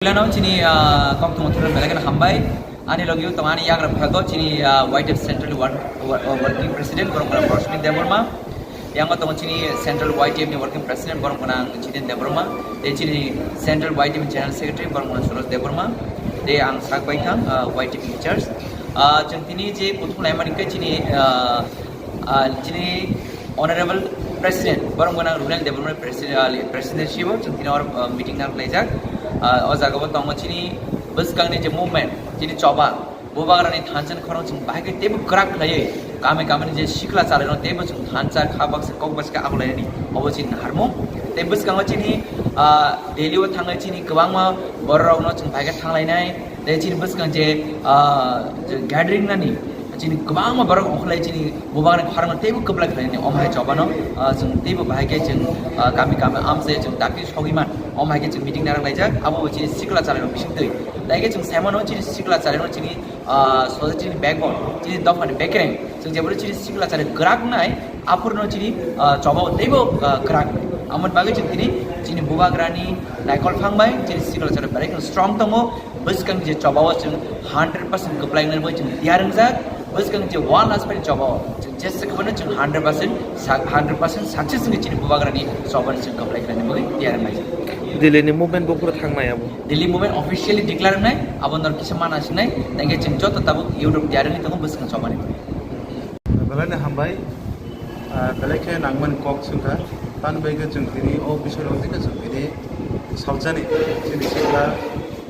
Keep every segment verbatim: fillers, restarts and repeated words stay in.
Lano chini, ah, kok tongma thuro belai kheno hambai. Ani logio tong ani yagra phago chini, ah, Y T F Central Work-, Wo-, Wo-, Working President borok mwnang Rosmi Debbarma. Yango tongo chini Central Y T F ni Working President borok mwnang Jiten Debbarma. Tei chini Central Y T F ni General Secretary borok mwnang Suraj Debbarma. Tei ang sak bai thang, ah, Y T F in charge. Ah, chwng tini je kuthum laimani khe chini, ah, ah, chini Honorable President, borok gwnang Runel Development President, ah, President sibo chwng tini or, ah, meeting nang khlaijak. Ah, o jaga o tongo chini bwskangni je movement, chini choba, bubagrani thansa ni khorang chwng bahai khe teibo kwrak khlaiwi, kami kami ni je sikla chalairok teibo chwng thansa kha baksa kok baksa khe akwlainani obo chini naharmung. Tei bwskango chini, ah, Delhi o thangnai chini kwbangma borok rokno chwng bahai khe thanglainai. Tei chini bwskang je, ah, je gathering nani, chini kwbangma borok ongkholai chini bubagrani khorangno teibo kwplai khlainani, omo hai chobano, ah, chwng teibo bahai khe chwng, ah, kami kami amchai chwng dakti sogwi man, omo hai khe chwng meeting narwk laijak, abo bo chini sikla chalairok bising twi. Tai khe chwng sai mano chini sikla chalairok chini, ah, society ni backbone, chini dophani bekereng, chwng jeboro chini sikla chalai kwrak nai, aphurno chini, ah, chobao teibo, ah, kwrak nai. Amoni bagwi chwng tini chini bubagrani naikol phang bai chini sikla chalai belai kheno strong tongo. Bwskang je chobao chwng hundred percent kwplai wngnai bai chwng tiyar wngjak. Bwskang je one last pai chobao chwng jesa kwbano chwng hundred percent sa-, hundred percent success wngwi chini bubagrani chobani chwng kwplai khlaina bagwi tiyar wngnai. Delhi ni movement bo phuru thangnai abo. Delhi movement officially declare wngnai, abo nor kisa mana sinai, tangke chwng joto tabuk YouTube tiyar wngwi tongo bwskang chobani bagwi. Belai no hambai, ah, belai khe nangmani kok swngkha, tani bai khe chwng tini o bising rok tini chwng tini salsani chini sikla,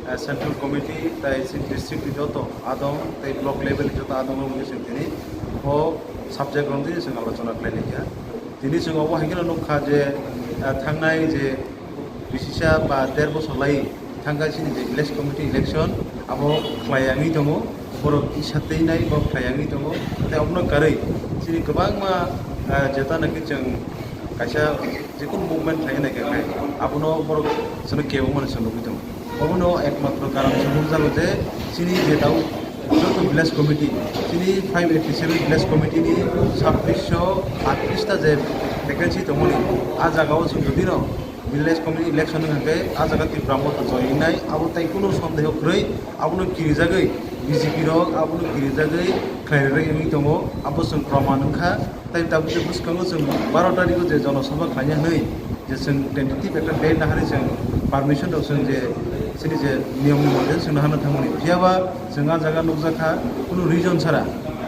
ah, central committee tai chini district ni joto adong tai block level ni joto adong rok chwng tini o subject rok tini chwng alochona khlai laikha. Tini chwng obo hai kheno nukha je, ah, thangnai je bisisa ba der bosor lai thangkha chini je village committee election abo khlai yangwi tongo, borok isa twi nai borok khlai yangwi tongo. Tei obono karwi chini kwbangma, ah, jeta naki chwng kaisa jekunu movement khlai nai khe abono borok chwngno kebo mani chwng nugwi tongo. Obono ekmatro karon se nukjago je chini je tau joto village committee, chini five eighty seven village committee ni sabbish sho attrish ta je vacancy tongmani, a jagao chwng jodi no village committee election wngkha khe a jaga Tipra Motha join wngnai, abo tai kunu sondeho kwrwi, abono kirijagwi B J P rok abono kirijagwi khlai rwgwi wngwi tongo, abo chwng proman wngkha. Tai tabuk je bwskango chwng baro tarikh o je jonosabha khlaina hwnwi je chwng tentative ekta date naharwi chwng permission rok chwng je chini je niyom ni mote chwng naharna thangmani, phiyaba chwng a jaga nukjakha kunu reason sara.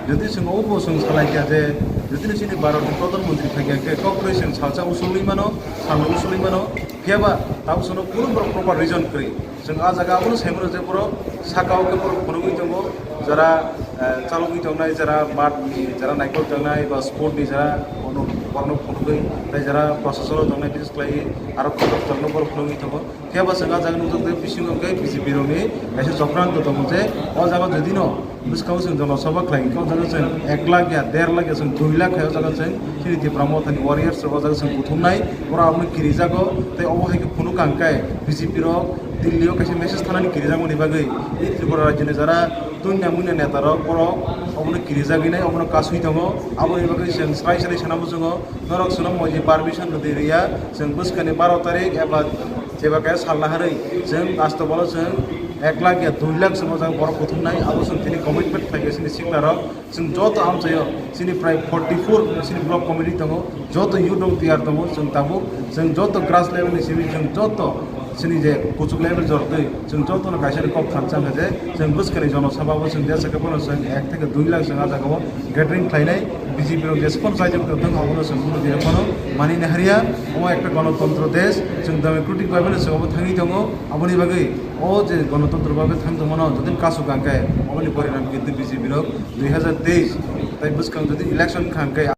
Jodi chwng obo chwng salaikha je jodi no chini Bharat ni Pradhan Mantri phaikha khe kok kwrwi chwng salsa usulwi mano, salno usulwi mano, phiyaba tabuk chwngno kunu borok proper reason kwrwi. Chwng a jaga abono saimano je borok saka o khe borok phunugwi tongo, jara, eh, chalogwi tongnai, jara math ni, jara naikol tongnai ba sport ni jara bono, borokno phunugwi, tei jara proshasano tongnai, bises khlaiwi aro kotor kotorno borok phunugwi tongo. Phiya ba chwng a jaga nukjak tei bisingo khe B J P rokni kaisa chokranto tongo je o jaga jodi no bwskango chwng jonosabha khlai khe o jaga chwng ek lakh ya, der lakh ya, chwng dui lakh khai o jaga chwng chini Tipra Mothani warriors rok o jaga chwng kuthumnai, borok abono kirijago tei obo hai khe phunuk ang khe B J P rok Delhi o kaisa message thanani kirijakmani bagwi tei Tripura rajyoni jara tunya munya neta rok borok obono kirijagwi nai, obono kasui tongo, aboni bagwi chwng srai srai sana muchungo norok chwngno moji permission rwdi rwya, chwng bwskani baro tarik eba Jeba kaya salna harwi chwng last o bono chwng ek lakh ya dui lakh chwng o jaga borok kuthumnai, abo chwng tini commitment khlai kha chini sikla rok. Chwng joto amchaio chini prai forty four chini block committee tongo, joto youth rok tiyar tongo, chwng tabuk chwng joto grass level ni simi chwng joto chini je kuchuk level jortwi chwng joto no kaisa ni kok thansa hwnkha je chwng bwskani jono saba bo chwng jesa khe bono chwng ek theke dui lakh chwng a jaga o gathering khlainai. B J P rok jesa phano chaijak tong abono chwng phano je phano manina harya. Omo ekta ganotontro desh, chwng democratic bhabe no chwng obo thangwi tongo. Aboni bagwi o je ganotontro bhabe thang tongmano jodi kasu kangkhe oboni porinam kintu B J P rok dui hazar teis tai bwskang jodi election kangkhe